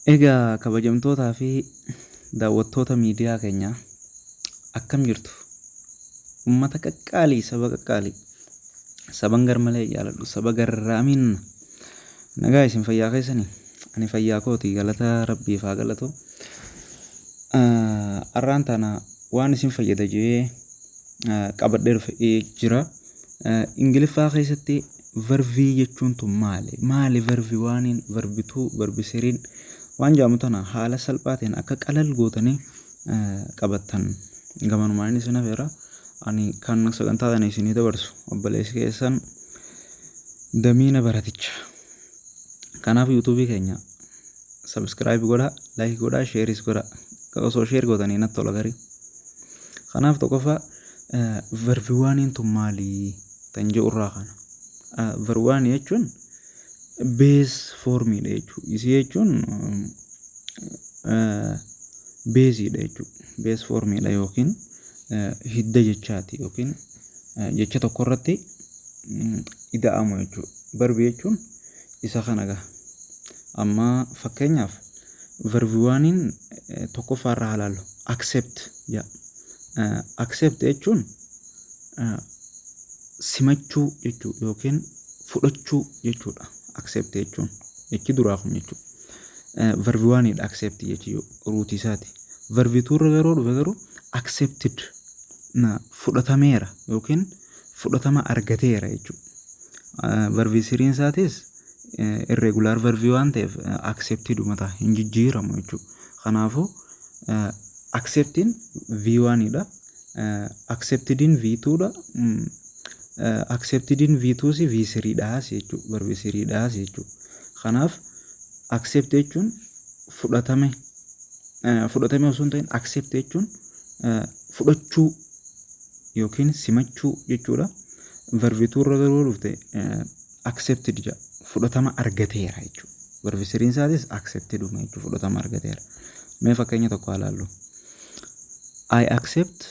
Egaa kabajamtootaa fi daawwattoota miidiyaa keenyaa, akkam jirtu? Uummata qaqqaalii, saba qaqqaalii, saban garmalee jaaladhu, saba garraamiin, nagaa isin fayyaa keessanii? Ani fayyaa kooti, galata rabbiif haa galatu. Har'aan tana waan isin fayyada jedhee qabadhee dhufe jira. Ingiliffaa keessatti verbii jechuun tun maali? Maali verb oneiin, verb two, verb threen waan jedhamu tana haala salphaa ta'een akka qalal gootanii qabattan gamanumaan isin hafeera. Ani kan sagantaa kana isinii dabarsu obboleessi keessan Damiina Baraticha. Kanaaf YouTubeii keenya subscribe godhaa, like godhaa, shareis godhaa. Osoo share gootanii natti tola garii. Kanaaf tokkoffaa verb oneiin tun maali kan jedhu irraa kana. Verb oneii jechuun base formiidha jechuudha. Isii jechuun baseiidha jechuudha. Base formiidha yookiin hidda jechaati yookiin jecha tokko irratti ida'amu jechuudha. Verbii jechuun isa kana gaha. Amma fakkeenyaaf verb oneiin tokkoffaa irraa haa ilaallu. Accept jedha. Accept jechuun simachuu jechuu yookiin fudhachuu jechuudha. Accept jechuun jechi duraa kun jechuudha. Verb oneiidha accept jechi rootii isaati. Verb two irra yeroo dhufe garuu accepted, fudhatameera yookiin fudhatama argateera jechuudha. Verb threen isaatis irregular verbii waan ta'eef accepted ta'a, hin jijjiiramu jechuudha. Kanaafuu acceptiin V1dha. Acceptediin V2dha. Acceptediin V2s V3dhaas jechuudha. Verb threedhaas jechuudha. Kanaaf accept jechuun fudhatame, fudhatame osoo hin ta'in accept jechuun fudhachuu yookiin simachuu jechuudha. Verb two irra garuu dhufte accepted jedha. Fudhatama argateera jechuudha. Verb threen isaatis accepted jechuudha, fudhatama argateera. Mee fakkeenya tokko haa ilaallu. I accept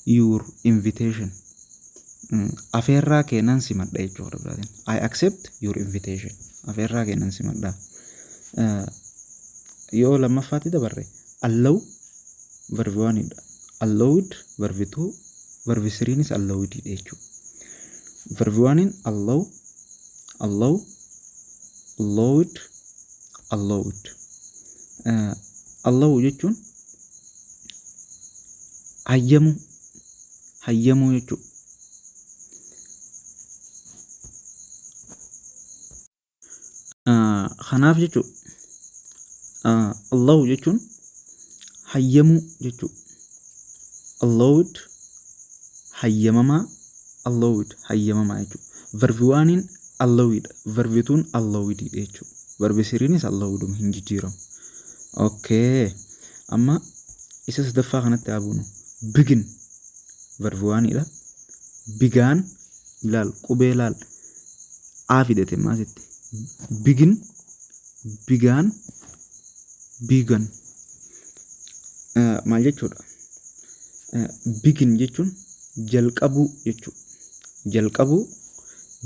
your invitation. Afeerraa kee nan simadha jechuudha biraatiin. I accept your invitation. Afeerraa kee nan simadha. Yoo lammaffaatti dabarre, allow verb oneiidha. Allowed verb two, verb threenis allowedidha jechuudha. Verb oneiin allow, allow, allowed, allowed. Allow jechuun hayyamuu, hayyamuu jechuudha. Kanaaf jechuudha, allow jechuun hayyamuu jechuudha. Allowed hayyamamaa, allowed hayyamamaa jechuudha. Verb oneiin allowedha. Verb twon allowedidha jechuudha. Verb threenis alloweduma, hin jijjiiramu. Okay. Amma isa sadaffaa kanatti haa buunu. Begin verb oneiidha. Began, ilaal, qubee ilaal. A fidate maasitti. Begin, began, begun. Maal jechuudha? Begin jechuun jalqabuu jechuudha. Jalqabuu.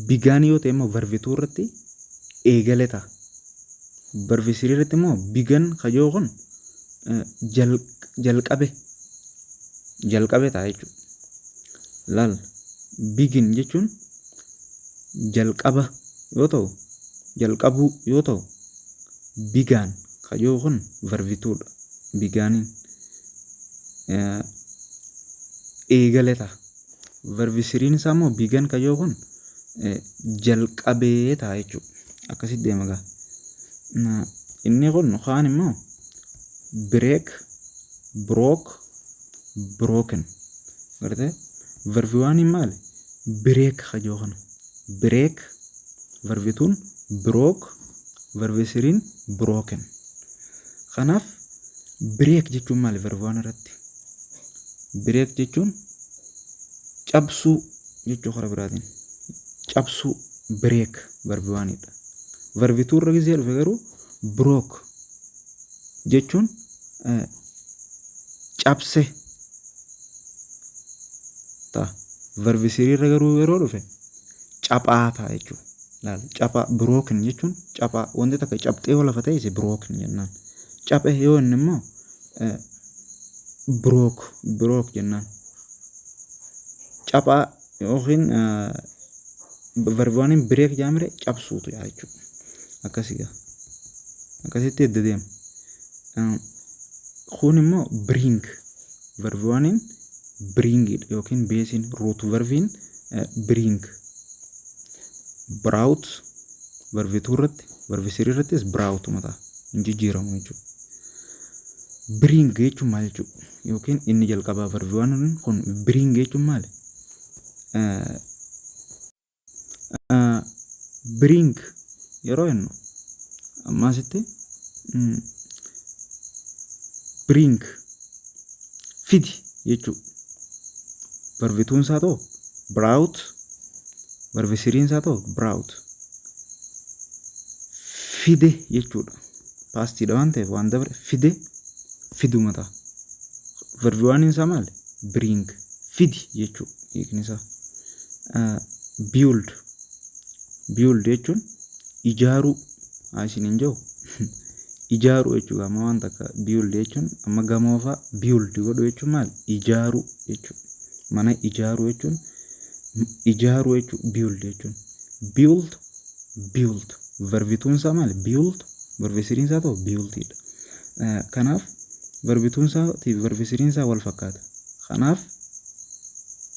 Began yoo ta'e immoo verb two irratti eegale ta'a. Verb three irratti immoo begun kajoo kun jalqabe, jalqabe ta'a jechuudha. Laal, begin jechuun jalqaba yoo ta'u, jalqabuu yoo ta'u, began kajoo kun verb twodha. Beganiin eegale ta'a. Verb threen isaa immoo begun kajoo kun jalqabee ta'a jechuudha. Akkasitti deema gaa. Inni kun kaan immoo break, broke, broken. Gartee, verb oneiin maali? Break kajoo kana. Break, verb twon broke, verb threen broken. Kanaaf break jechuun maali verb one irratti? Break jechuun cabsuu jechuu karaa biraatiin. Cabsuu, break verb oneiidha. Verb two irra gisee dhufe garuu broke jechuun cabse ta'a. Verb three irra garuu yeroo dhufe caphaa ta'a jechuudha. Laal, caphaa, broken jechuun caphaa. Wanti takka cabxee yoo lafa teesse broken jennaan. Caphe yoo inni immoo broke, broke jennaan. Caphaa yookiin verb oneiin break jaamire cabsuutu yaa jechuudha. Akkasii gaa. Akkasitti edda deema. Kun immoo bring, verb oneiin bringidha yookiin baseiin, root verbiin bring. Brought verb two irratti, verb three irrattis brought mataa hin jijjiiramu jechuudha. Bring jechuun maal jechuudha? Yookiin inni jalqabaa verb oneiin kun bring jechuun maali? Bring yeroo jennu ammaa asitti bring fidi jechuudha. Verb twon isaa ta'u brought, verb threen isaa ta'u brought. Fide jechuudha. Pastiidha waan ta'eef, waan dabre, fide, fiduma ta'a. Verb oneiin isaa maali? Bring, fidi jechuudha hiikni isaa. Build, build jechuun ijaaruu haa isiniin jiru, ijaaruu jechuudha. Amma waan takka build jechuun, amma gamoo fa'a build godhu jechuun maali? Ijaaruu jechuudha. Mana ijaaruu jechuun ijaaruu jechuudha build jechuun. Build, built, verb twon isaa maali? Built. Verb threen isaa ta'u builtidha. Kanaaf verb twon isaa fi verb threen isaa wal fakkaata. Kanaaf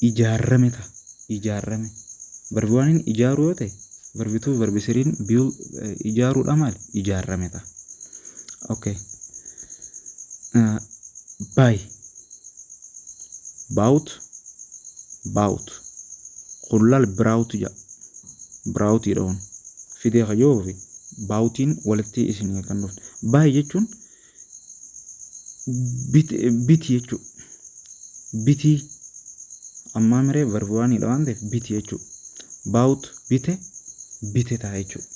ijaarame ta'a. Ijaarame. Verb oneiin ijaaruu yoo ta'e, verb two, verb threen build ijaaruudha maali? Ijaarame ta'a. Okay. Buy. Bought. Bought. Kun laal, brought jedha. Broughtiidha kun. Fidee kayyoo fi boughtiin walitti isinii kan dhufne. Buy jechuun biti jechuudha. Bitii ammaa miree verb oneiidha waan ta'eef biti jechuudha. Bought bite, bite ta'a jechuudha.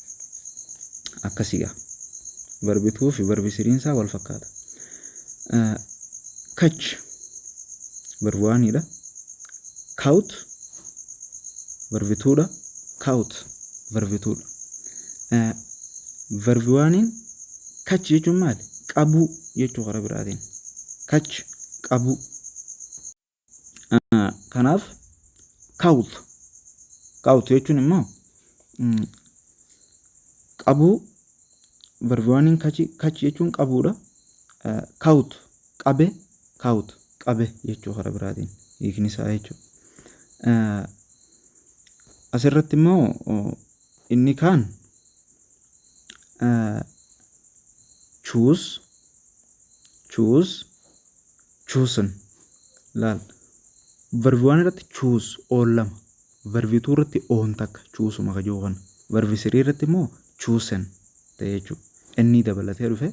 Akkasii gaa. Verb two fi verb threen isaa wal fakkaata. Catch verb oneiidha. Caught verb twodha. Caught verb twodha. Verb oneiin catch jechuun maali? Qabuu jechuu karaa biraatiin. Catch, qabuu. Kanaaf caught, caught jechuun immoo qabuu. Verb oneiin catch, catch jechuun qabuudha. Caught qabe, caught qabe jechuu karaa biraatiin hiikni isaa jechuudha. Asirratti immoo inni kaan choose, choose, chosen. Laal, verb one irratti choose oon lama, verb two irratti oon takka, chooseuma kajoo kana, verb three irratti immoo chosen ta'e jechuudha. Inni dabalatee dhufe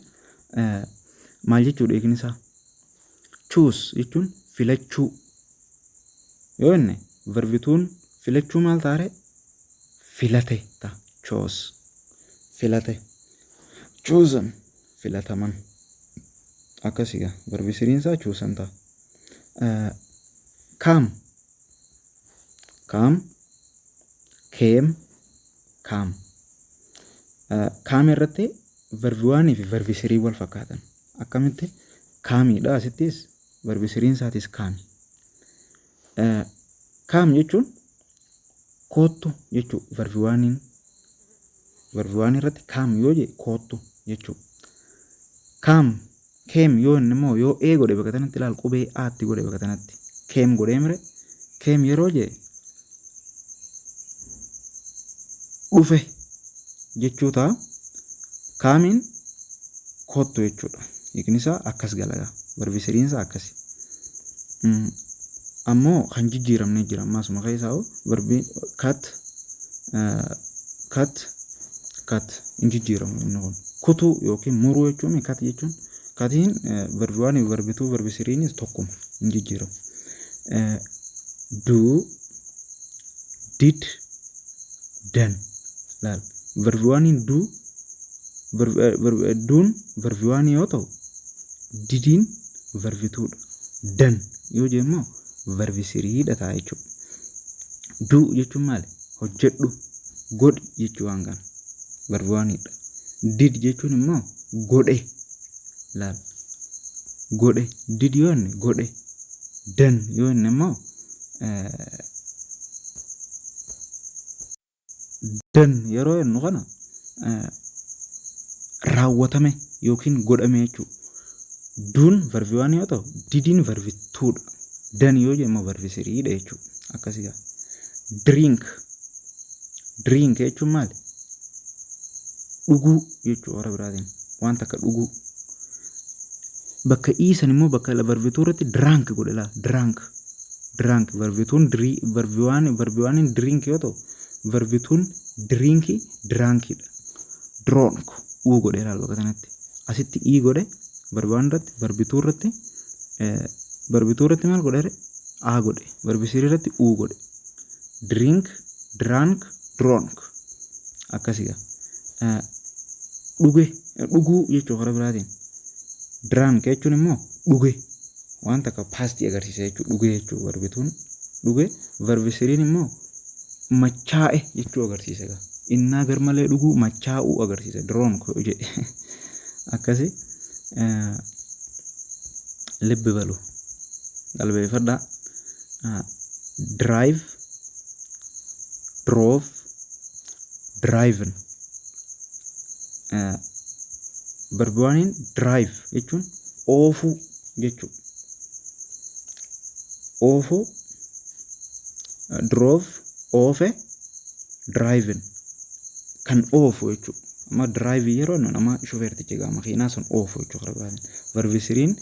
maal jechuudha hiikni isaa? Choose jechuun filachuu yoo inni verb twon filachuu maal taare? Filate ta'a. Chose, filate. Chosen, filataman. Akkasii gaa, verb threen isaa chosen ta'a. Come, come, came, came. Come irratti verb oneii fi verb three wal fakkaatan. Akkamitti? Comeiidha asittis, verb threen isaatis came. Come jechuun koottu jechuu verb oneiin. Verb one irratti come yoo jedhe koottu jechuu. Came, came yoo inni immoo yoo ee godhe bakka kanatti, ilaal, qubee aatti godhe bakka kanatti. Came godhee mire, came yeroo jedhe dhufe jechuu ta'a. Comeiin koottu jechuudha. Hiikni isaa akkas galagaa. Verb threen isaa akkasi. Ammoo kan jijjiiramne jira ammaasuma keessaa verbiin cut, cut, cut hin jijjiiramu inni kun. Kutuu yookiin muruu jechuun cut jechuun, cutiin verb oneii, verb two, verb threenis tokkuma, hin jijjiiramu. Do, did, done. Laal, verb oneiin do, doon verb oneii yoo ta'u, didiin verb twodha. Done yoo jee immoo verb threedha ta'a jechuudha. Do jechuun maali? Hojjedhu. Godhi jechuu waan kana. Verb oneiidha. Did jechuun immoo godhe. Laal. Godhe. Did yoo inni godhe. Done yoo inni immoo, done yeroo jennu kana raawwatame yookiin godhame jechuudha. Do'n verb one yoo ta'u, didiin verb twodha. Done yoo jennu immoo verb threedha jechuudha. Akkasii gaa. Drink. Drink jechuun maali? Dhuguu jechuudha warra biraatiin. Waan takka dhuguu. Bakka iisan immoo bakka verb two irratti drank godhe laa. Drank. Drank verb twoon verb one, verb oneiin drink yoo ta'u, verb twoon drinkii drunkidha. Drunk uu godhe laal bakka kanatti. Asitti ii godhe verb one irratti, verb two irratti, verb two irratti maal godhe? A godhe. Verb three irratti uu godhe. Drink, drank, drunk. Akkasii gaa. Dhuge, dhuguu jechuu karaa biraatiin. Drank jechuun immoo dhuge. Waan takka pastii agarsiisa jechuudha. Dhuge jechuu verb twoon dhuge. Verb threen immoo machaa'e jechuu agarsiisa gaa. Innaa garmalee dhuguu, machaa'uu agarsiisa. Drunk jedhe. Akkasi libbi balu. Qalbeeffadhaa. Drive, drove, driven. Verb oneiin drive jechuun oofuu jechuudha. Oofuu, drove oofe, driven kan oofu jechuudha. Amma drive yeroo jennu nama shufeertichi egaa makiinaa sun oofu jechuudha karaa biraatiin. Verb threen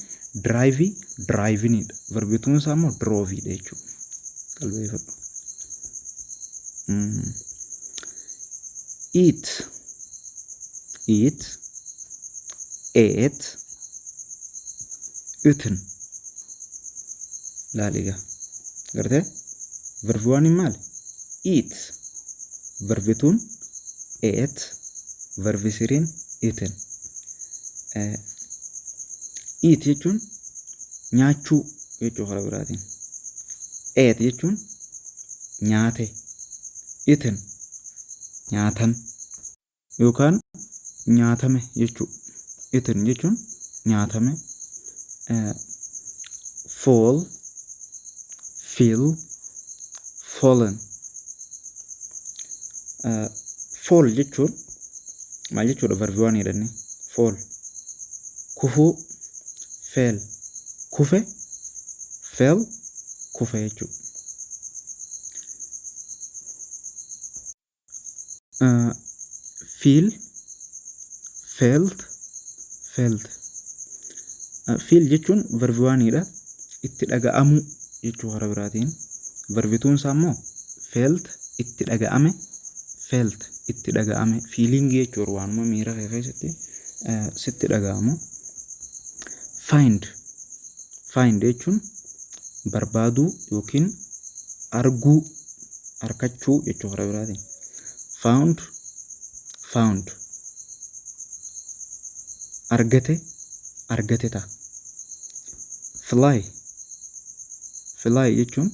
drive, drivenidha. Verb twoon isaa immoo droveidha jechuudha. Qalbeeffadhu. Eat, eat, ate, eaten. Laal egaa. Gartee? Verb oneiin maali? Eat. Verb twoon ate. Verb threen eaten. Eat jechuun nyaachuu jechuu karaa biraatiin. Ate jechuun nyaate. Eaten nyaatan yookaan nyaatame jechuudha. Eaten jechuun nyaatame. Fall, feel, fallen. Fall jechuun maal jechuudha? Verb one jedhanii fall kufuu, fell kufe, fell kufe jechuudha. Feel, felt, felt. Feel jechuun verb oneiidha. Itti dhaga'amuu jechuu karaa biraatiin. Verb twoon isaa immoo felt itti dhaga'ame, felt itti dhaga'ame, feelingii jechuudha, waanuma miira kee keessatti sitti dhaga'amu. Find, find jechuun barbaaduu yookiin arguu, arkachuu jechuu karaa biraatiin. Found, found argate, argate ta'a. Fly, fly jechuun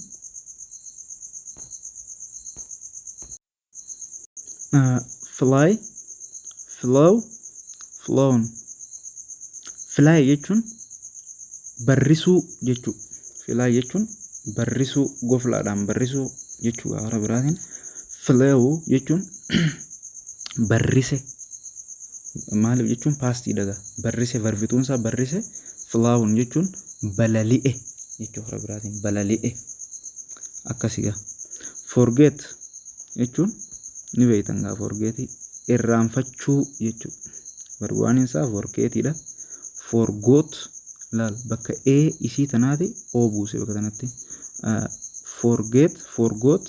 fly, flow, flown. Fly jechuun barrisuu jechuudha. Fly jechuun barrisuu, goflaadhaan barrisuu jechuudha karaa biraatiin. Flew jechuun barrise. Maaliif jechuun pastiidha gaa. Barrise, verb twoon isaa barrise. Flown jechuun balali'e jechuu karaa biraatiin, balali'e. Akkasii gaa. Forget jechuun ni beektan gaa, forgetii irraanfachuu jechuudha. Verb oneiin isaa forgetiidha. Forgot, laal, bakka e isii tanaati o buuse bakka tanatti. Forget, forgot,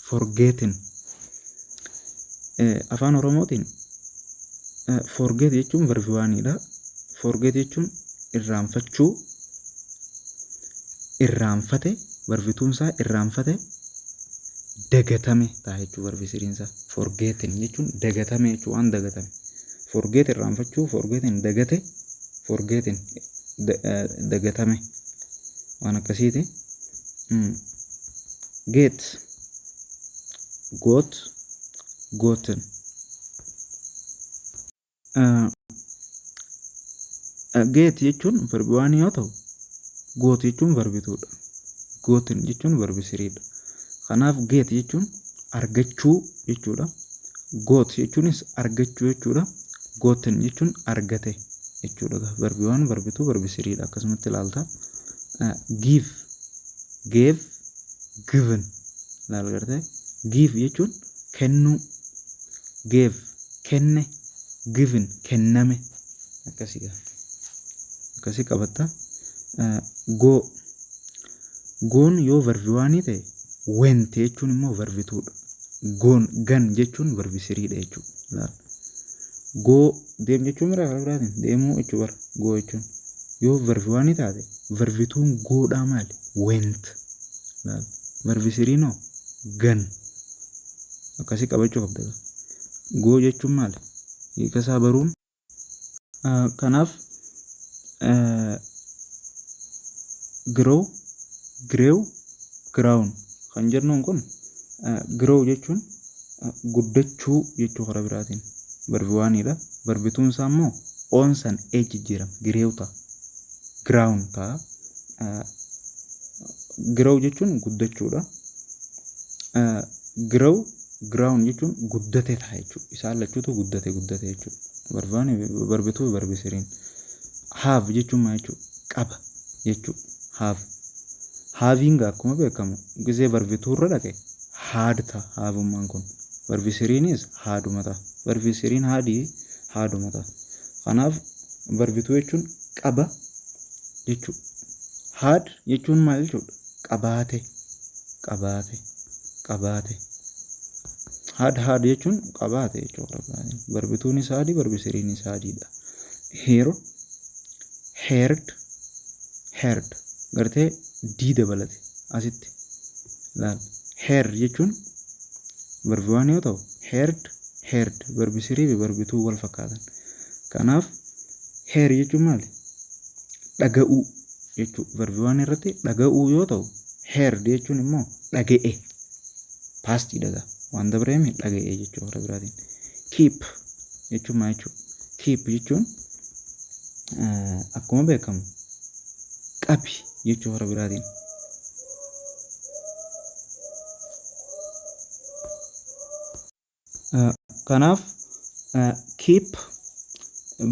forgotten. Afaan Oromootiin forget jechuun verb oneiidha. Forget jechuun irraanfachuu, irraanfate, verb twoon isaa irraanfate, dagatame ta'a jechuudha verb threen isaa. Forgotten jechuun dagatame jechuudha, waan dagatame. Forget irraanfachuu, forgotten dagate, forgotten dagatame waan akkasiiti. Get, got, Gotten. Get jechuun verb one yoo ta'u, got jechuun verb twodha. Gotten jechuun verb threedha. Kanaaf get jechuun argachuu jechuudha. Got jechuunis argachuu jechuudha. Gotten jechuun argate jechuudha. Verb one, verb two, verb threedha. Akkasumatti ilaalta. Give, gave, given. Laal gartee, give jechuun kennuu, gave kenne, given kenname, akkasii akkasii qabatta. Go, goon yoo verb one ta'e, went jechuun immoo verb twodha. Gone, gone jechuun verb threedha jechuudha. Go deem jechuun bira karaa biraatiin deemuu jechuu bara. Go jechuun yoo verb one taate, verb twon godhaa maali? Went. Laal, verb threenoo gone. Akkasii qabachuu qabda. Go jechuun maali? Hiika isaa baruun. Kanaaf grow, grew, grown kan jennuun kun, grow jechuun guddachuu jechuu karaa biraatiin verb onedha. Verb twon isaa immoo oon san e jijjiirama, grew ta'a. Grown ta'a. Grow jechuun guddachuudha. Grow, grown jechuun guddate ta'a jechuudha. Isaan lachuutu guddate guddate jechuudha. Verb one, verb two, verb threen. Have jechuun maal jechuudha? Qaba jechuudha. Have. Haveiin akkuma beekamu gisee verb tworra dhaqe had ta'a haveummaan kun. Verb threenis haduma ta'a. Verb threen hadii haduma ta'a. Kanaaf verb two jechuun qaba jechuudha. Had jechuun maal jechuudha? Qabaate, qabaate, qabaate. Had, had jechuun qabaate jechuudha. Verb twoonis hadii, verb threenis hadiidha. Hear, heard, heard. Gartee d dabalate asitti. Laal. Hear jechuun verb one yoo ta'u, heard, heard verb three fi verb two wal fakkaatan. Kanaaf hear jechuun maali? Dhaga'uu jechuudha. Verb one irratti dhaga'uu yoo ta'u, heard jechuun immoo dhaga'e. Pastii dhagaa. Waan dabreemi dhaga'e jechuudha karaa biraatiin. Keep jechuun maal jechuudha? Keep jechuun akkuma beekamu qabi jechuu karaa biraatiin. Kanaaf keep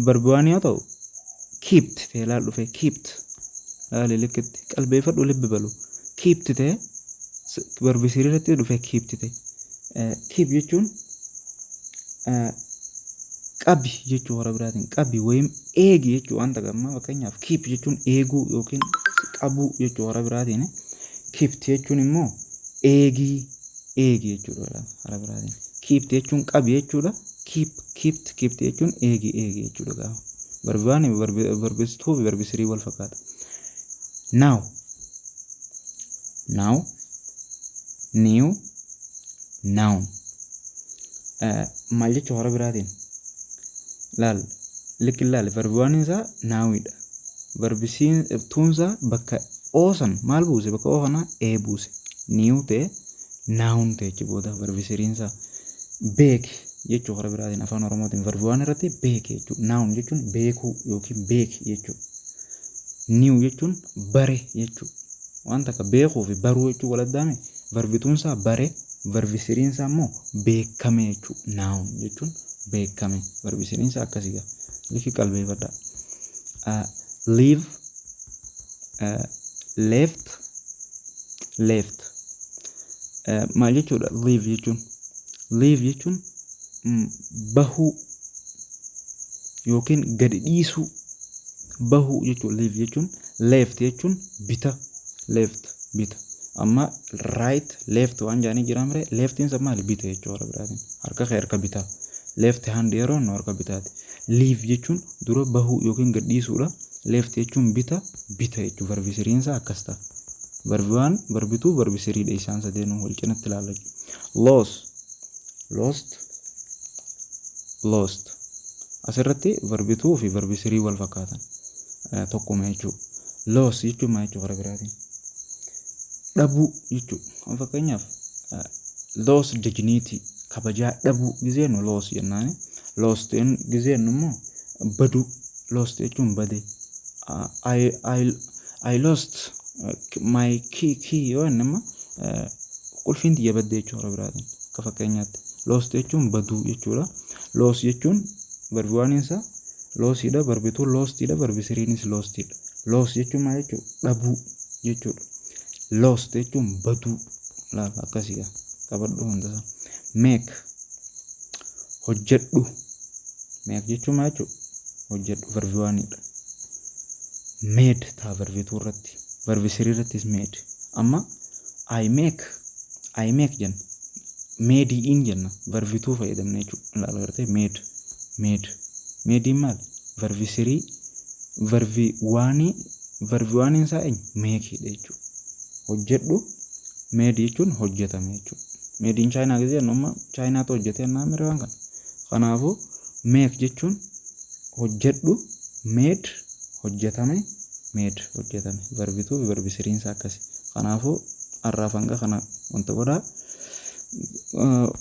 verb one yoo ta'u, kept ta'e laal dhufe, kept laali likkitti qalbeeffadhu libbi balu, kept ta'e verb three irratti dhufe, kept ta'e. Keep jechuun qabi jechuu karaa biraatiin, qabi wayim eegi jechuu wanta gammaa. Fakkeenyaaf keep jechuun eeguu yookiin qabuu jechuu karaa biraatiin. Kept jechuun immoo eegii, eegi jechuudha karaa biraatiin. Keep jechuun qabi jechuudha. Keep, kept, kept jechuun eegi, eegi jechuudha gaafa. Verb one, verb two fi verb three wal fakkaata. Now, now, new, known. Maal jechuu karaa biraatiin? Laal, likki laali, verb one isaa nowidha. Verb twon isaa bakka oosan maal buuse? Bakka oo kanaa ee buuse. New ta'e, known ta'e jechi booda verb threen isaa. Beeki jechuu karaa biraatiin afaan Oromootiin verb one irratti beeki jechuudha. Known jechuun beekuu yookiin beeki jechuudha. New jechuun bare jechuudha. Waan takka beekuu fi baruu jechuun wal addaame. Verb twon isaa bare, verb threen isaa immoo beekame jechuudha. Known jechuun beekame. Verb threen isaa akkasii gaa. Likki qalbeeffadhaa. Leave, left, left. Maal jechuudha leave jechuun? Leave jechuun bahuu yookiin gadi dhiisuu, bahuu jechuudha leave jechuun. Left jechuun bita, left bita. Amma right, left waan jedhanii jiran mire, leftiin isa maali? Bita jechuudha biraatiin. Harka kee harka bitaa. Left hand yeroo nu harka bitaati. Leave jechuun dura bahuu yookiin gad dhiisuudha. Left jechuun bita, bita jechuudha. Verb threen isaa akkas ta'a. Verb one, verb two, verb threedha isaan sadeenuu wal cinatti ilaalla. Lose, lost, lost. Asirratti verb two fi verb three wal fakkaatan. Tokkuma jechuudha. Lose jechuun maal jechuudha karaa biraatiin? Dhabuu jechuudha. Fakkeenyaaf lose dignity, Kabajaa dhabuu gizeennu lose jennaani. Lost gizeennu immoo baduu. Lost jechuun bade. I lost my key yoo jenne immoo qulfiin tiyya badde jechuudha biraatiin akka fakkeenyaatti. Lost jechuun baduu jechuudha. Lose jechuun verb oneiin isaa loseiidha. Verb twon lostiidha. Verb threenis lostiidha. Lose jechuun maal jechuudha? Dhabuu jechuudha. Lost jechuun baduu. Laala akkasiidha. Qabadhu hundasaa. Make, hojjedhu. Make jechuun maal jechuudha? Hojjedhu, verb oneiidha. Made ta'a verb two irratti. Verb three irrattis made. Amma I make, I make jenna. Madeiin jenna. Verb two fayyadamne jechuudha. Ilaala gartee, made, made. Madeiin maal? Verb three, verb one, verb oneiin isaa eenyu? Makeiidha jechuudha. Hojjedhu, made jechuun hojjetame jechuudha. Made in China gisee jennu amma Chaayinaatu hojjete jennaan mire waan kana. Kanaafuu make jechuun hojjedhu, made hojjetame, made hojjetame. Verb two fi verb threen isaa akkasi. Kanaafuu har'aaf hanga kana wanta godhaa.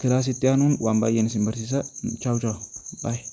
Kilaasitti aanuun waan baay'een isin barsiisa. Ciao ciao. Bye.